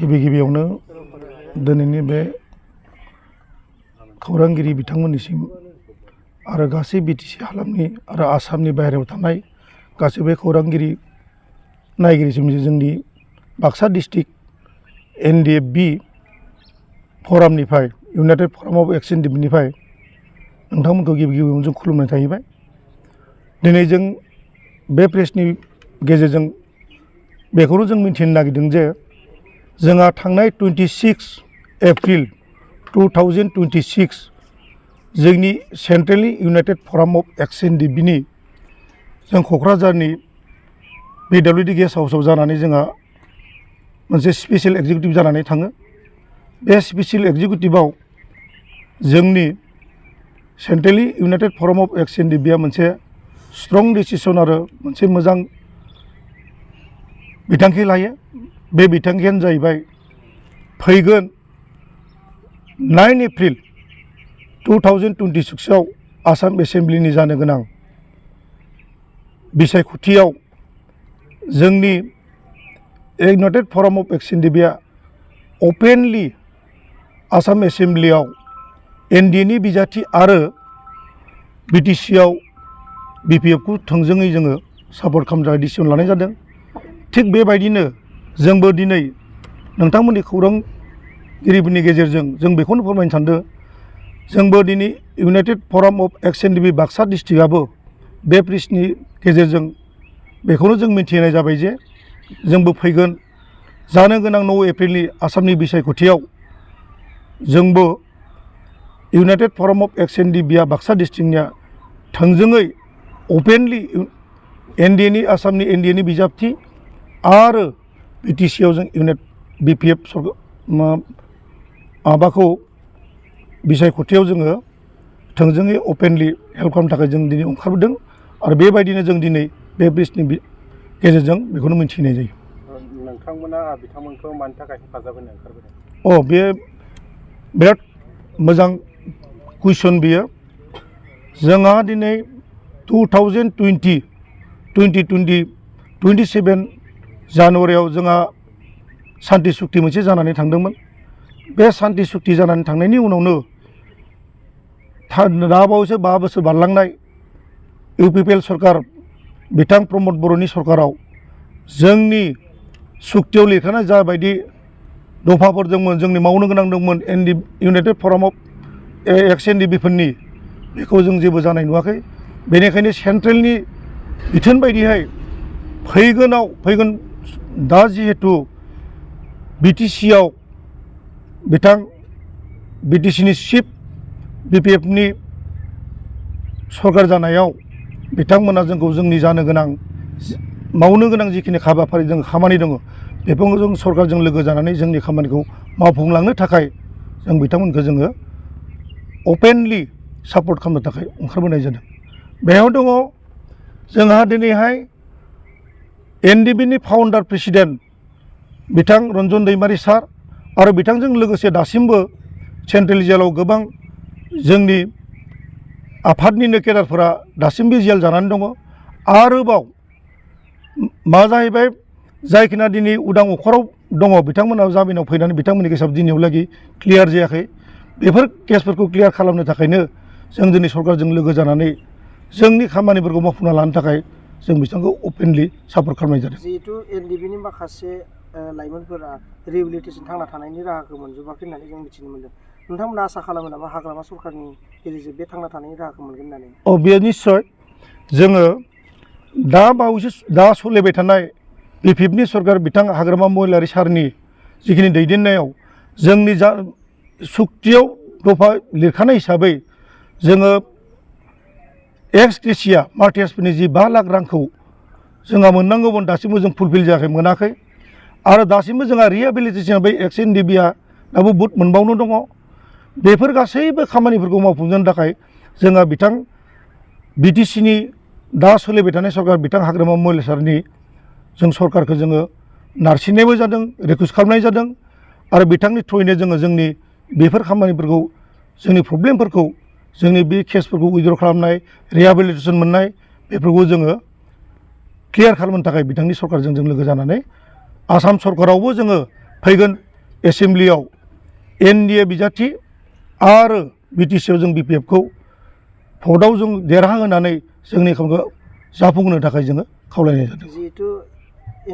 गिबियावनो दिनैनि बे खौरांगिरि बिथांमोननिसिम आरो गासै बिटिसि हालामनि आरो आसामनि बाहेरायाव थानाय गासैबो खौरांगिरि नायगिरिसिम जोंनि बाक्सा डिस्ट्रिक्ट NDFB फरामनिफ्राय इउनाइटेड फराम अफ एक्स एनडिएफबिनिफ्राय नोंथांमोनखौ गिबियावनो जों खुलुमनाय थाहैबाय। दिनै जों बे प्रेसनि गेजेरजों बेखौनो जों मिथिनो नागिरदों जे जोंहा थांनाय 26 एप्रिल 2026 जोंनि सेन्ट्रेलनि इउनाइटेड फराम अफ एक्स एनडिएफबिनि जों क'क्राझारनि PWD गेस्ट हाउसआव जानानै जोंहा मोनसे स्पेसियेल एक्जिकिउटिभ जानानै थाङो। बे स्पेसियेल एक्जिकिउटिभआव जोंनि सेन्ट्रेलनि इउनाइटेड फराम अफ एक्स एनडिएफबिआ मोनसे स्ट्रं डिसिसन आरो मोनसे मोजां बिथांखि लायो। बे बिथांखियानो जाहैबाय फैगोन 9 एप्रिल 2026 आव आसाम एसेम्ब्लिनि जानो गोनां बिसायख'थियाव जोंनि इउनाइटेड फराम अफ एक्स एनडिएफबिआ अपेनलि आसाम एसेम्ब्लियाव एनडिएनि बिजाथि आरो बिटिसिआव BPFखौ थोंजोङै जोङो सापर्ट खालामनो थाखाय डिसिसन लानाय जादों। थिग बेबायदिनो जोंबो दिनै नोंथांमोननि खौरांगिरिफोरनि गेजेरजों जों बेखौनो फोरमायनो सानदों, जोंबो दिनै united forum of ex NDFB Baksa डिस्ट्रिक्टआबो बे प्रेसनि गेजेरजों बेखौनो जों मिथिहोनाय जाबाय जे जोंबो फैगोन जानो गोनां 9 एप्रिलनि आसामनि बिसायख'थियाव जोंबो United forum of ex एनडिएफबिआ Baksa डिस्ट्रिक्टनिया थोंजोङै अपेनलि एनडिएनि आसामनि एनडिएनि बिजाथि आरो बिटिसिआव जों BPF माबाखौ बिसायख'थियाव जोङो थोंजोङै अपेनलि हेल्प खालामनो थाखाय जों दिनै ओंखारबोदों आरो बेबायदिनो जों दिनै बे प्रेसनि गेजेरजों बेखौनो मिथिनाय जायो। नोंथांमोना बिथांमोनखौ मानि थाखाय हेफाजाब होनो ओंखारबोदों? बे बिराद मोजां कुइसन बियो। जोंहा दिनै 2027 जानुवारियाव जोंहा सान्ति सुक्ति मोनसे जानानै थांदोंमोन। बे सान्ति सुक्ति जानानै थांनायनि उनावनो दाबावैसो 5 बोसोर बारलांनाय UPPL सरकार बिथां प्रमद बर'नि सरकाराव जोंनि सुक्तियाव लिरखानाय जाबायदि दफाफोर दंमोन जोंनि मावनो गोनां दंमोन इउनाइटेड फराम अफ एक्स एनडिएफबिफोरनि बेखौ जों जेबो जानाय नुवाखै। बेनिखायनो सेन्ट्रेलनि बिथोन बायदिहाय फैगोन दा जिहेतु बिटिसिआव बिथां बिटिसिनि चिफ BPFनि सरकार जानायाव बिथांमोना जोंखौ जोंनि जानो गोनां मावनो गोनां जिखिनि हाबाफारि जों खामानि दङ बेफोरखौ जों सरकारजों लोगो जानानै जोंनि खामानिखौ मावफुंलांनो थाखाय जों बिथांमोनखौ जोङो अपेनलि सापर्ट खालामनो थाखाय ओंखारबोनाय जादों। बेयाव दङ जोंहा दिनैहाय NDBनि फाउन्डार प्रेसिडेन्ट बिथां रन्जन दैमारि सार आरो बिथांजों लोगोसे दासिमबो सेन्ट्रेल जेलाव गोबां जोंनि आफादनिनो केडारफोरा दासिमबो जेल जानानै दङ। आरोबाव मा जाहैबाय जायखिना दिनै उदां अखराव दङ बिथांमोना जामिनाव फैनानै बिथांमोननि केसआव दिनैहालागै क्लियार जायाखै। बेफोर केसफोरखौ क्लियार खालामनो थाखायनो जों दिनै सरकारजों लोगो जानानै जोंनि खामानिफोरखौ मावफुंना लानो थाखाय जों बिथांखौ अपेनलि सापर्ट खालामनाय जादों। जिहेतु NDBनि माखासे लाइमोनफोरा रिहेबिलिटेसन थांना थानायनि राहाखौ मोनजोबाखै होननानै जों मिथिनो मोनदों। नोंथांमोना आसा खालामो नामा हाग्रामा सरकारनि गेजेरजों बे थांना थानायनि राहाखौ मोनगोन होननानै? बेयो निस्सय। जोङो दा बावैसो दा सोलिबाय थानाय BPFनि सरकार बिथां हाग्रामा महिलारि सारनि जिखिनि दैदेननायाव जोंनि जा सुक्तियाव दफा लिरखानाय हिसाबै जोङो एक्स ग्रेसिया मार्टियार्सफोरनि जि 5 लाख रांखौ जोंहा मोननांगौमोन दासिमबो जों फुलफिल जायाखै, मोनाखै। आरो दासिमबो जोंहा रिहेबिलिटेसन बै एक्स एनडिएफबिआ दाबो बुट मोनबावनो दङ। बेफोर गासैबो खामानिफोरखौ मावफुंनो थाखाय जोंहा बिथां बिटिसिनि दा सोलिबाय थानाय सरकार बिथां हाग्रामा महिला सारनि जों सरकारखौ जोङो नारसिननायबो जादों, रिकुवेस्ट खालामनाय जादों आरो बिथांनि थ्रुयैनो जोङो जोंनि बेफोर खामानिफोरखौ जोंनि प्रब्लेमफोरखौ जोंनि बे केसफोरखौ उइद्र' खालामनाय रिहेबिलिटेसन मोननाय बेफोरखौ जोङो क्लियार खालामनो थाखाय बिथांनि सरकारजों जों लोगो जानानै आसाम सरकारावबो जोङो फैगोन एसेम्ब्लियाव NDA बिजाथि आरो BTC आव जों BPF खौ भटआव जों देरहाहोनानै जोंनि खामानिखौ जाफुंहोनो थाखाय जोङो खावलायनाय जादों। जिहेतु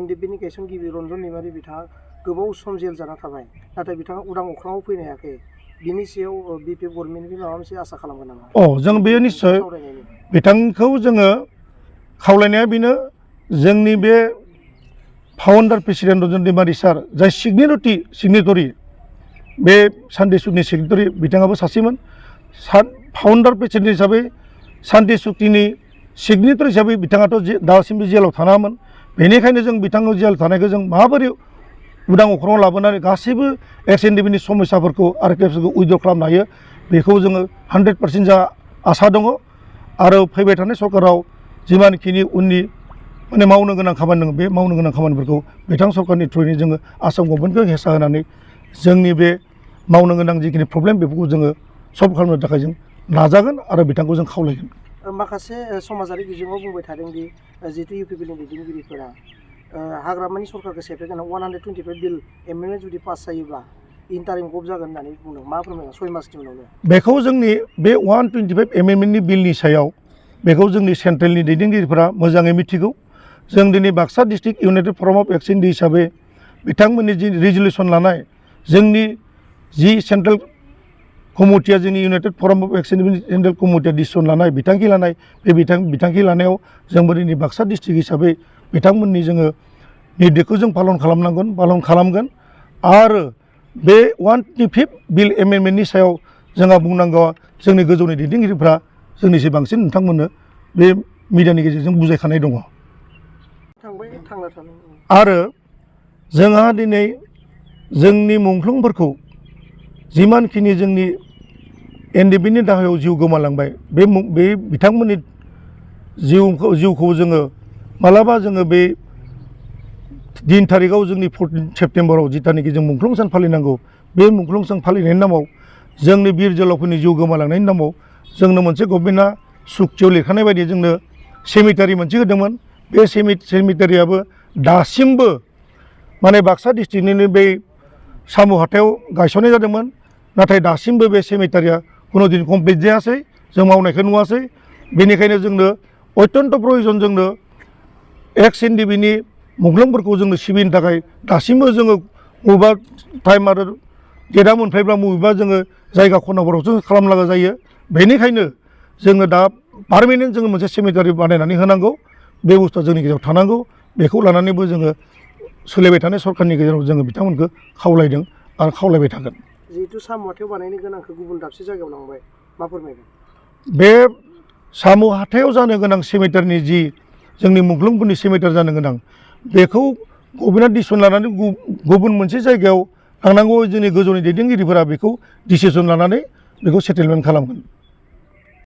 NDP नि गायसनगिरि रन्जन दैमारि बिथाङा गोबाव सम जेल जाना थाबाय नाथाय बिथाङा उदां अख्राङाव फैनो हायाखै बिनि सायाव BPF गभर्नमेन्टनिफ्राय माबा मोनसे आसा खालामगोन नामा? जों बेयो निश्चय बिथांखौ जोङो खावलायनाया बेनो जोंनि बे फाउन्डार प्रेसिडेन्ट रन्जन दैमारि सार जाय सिगनेटरि बे सान्ति सुखनि सिगनेटरि बिथाङाबो सासेमोन फाउन्डार प्रेसिडेन्ट हिसाबै सान्ति सुखनि सिगनेटरि हिसाबै बिथाङाथ' दासिमबो जेलाव थानाङामोन बेनिखायनो जों बिथांखौ जेल थानायखौ जों माबोरै उदां अख्राङाव लाबोनानै गासैबो XNDP नि समस्याफोरखौ RKFखौ उइद्र खालामनो हायो बेखौ जोङो 100% जा आसा दङ आरो फैबाय थानाय सरकाराव जिमानखिनि उननि माने मावनो गोनां खामानि दङ बे मावनो गोनां खामानिफोरखौ बिथां सरकारनि थ्रुयै जोङो आसाम गभर्नमेन्टखौ हेंथा होनानै जोंनि बे मावनो गोनां जिखिनि प्रब्लेम बेफोरखौ जोङो सल्भ खालामनो थाखाय जों नाजागोन आरो बिथांखौ जों खावलायगोन। माखासे समाजारि बिजोङाव बुंबाय थादों दि जिहेतु UPP नि दैदेनगिरिफोरा हाग्रामानि सरकारखौ सेफायगोन 125 बिल एमेन्डमेन्ट जुदि पास जायोब्ला इन्टारिम गभ जागोन होननानै बुंदों मा फोरमायगोन 6 मासनि उनावनो बेखौ जोंनि बे 125 एमेन्डमेन्टनि बिलनि सायाव बेखौ जोंनि सेन्ट्रेलनि दैदेनगिरिफोरा मोजाङै मिथिगौ जों दिनै Baksa district united forum of XND हिसाबै बिथांमोननि जि रिजलिउसन लानाय जोंनि जि सेन्ट्रेल कमिटिया जोंनि united forum of XND central कमिटिया डिसिसन लानाय बिथांखि लानाय बे बिथांखि लानायाव जोंबो दिनै बाक्सा डिस्ट्रिक्ट हिसाबै बिथांमोननि जोङो निर्देशखौ जों पालन खालामगोन आरो बे 125 बिल एमेन्डमेन्टनि सायाव जोंहा बुंनांगौआ जोंनि गोजौनि दैदेनगिरिफ्रा जोंनिसो बांसिन नोंथांमोननो बे मिडियानि गेजेरजों बुजायखानाय दङ आरो जोंहा दिनै जोंनि मुंख्लंफोरखौ जिमानखिनि जोंनि NDP नि दाहायाव जिउ गोमालांबाय बे बिथांमोननि जिउखौ जोङो मालाबा जोङो बे दिन थारिखआव जोंनि 14 सेप्तेम्बराव जिथानिखि जों मुंख्लं सान फालिनांगौ बे मुंख्लं सान फालिनायनि नामाव जोंनि बिर जोहोलावफोरनि जिउ गोमालांनायनि नामाव जोंनो मोनसे गभर्नमेन्टआ सुक्तियाव लिरखानाय बायदि जोंनो सेमिटारि मोनसे होदोंमोन बे सेमिटारियाबो दासिमबो माने बाक्सा डिस्ट्रिक्टनिनो बे सामु हाथायाव गायसननाय जादोंमोन नाथाय दासिमबो बे सेमिटारिया कुनु दिन कमप्लिट जायासै जों मावनायखौ नुवासै बेनिखायनो जोंनो अत्यन्त प्रयोजन जोंनो XNDP नि मुंख्लंफोरखौ जोंनो सिबिनो थाखाय दासिमबो जोङो बबेबा टाइम आरो डेटआ मोनफैब्ला बबेबा जोङो जायगा खनाफोरावसो खालामनांगौ जायो बेनिखायनो जोङो दा पार्मानेन्ट जोङो मोनसे सेमिटारि बानायनानै होनांगौ बे बुस्थुआ जोंनि गेजेराव थानांगौ बेखौ लानानैबो जोङो सोलिबाय थानाय सरकारनि गेजेराव जोङो बिथांमोनखौ खावलायदों आरो खावलायबाय थागोन। जिहेतु सामु हाथायाव बानायनो गोनांखौ गुबुन दाबसे जायगायाव लांबाय मा फोरमायगोन? बे सामु हाथायाव जानो गोनां सेमिटारिनि जि जोंनि मुंख्लंफोरनि सेमिटारि जानो गोनां बेखौ गभर्नमेन्टआ डिसिसन लानानै गुबुन मोनसे जायगायाव लांनांगौ जोंनि गोजौनि दैदेनगिरिफोरा बेखौ डिसिसन लानानै बेखौ सेटेलमेन्ट खालामगोन।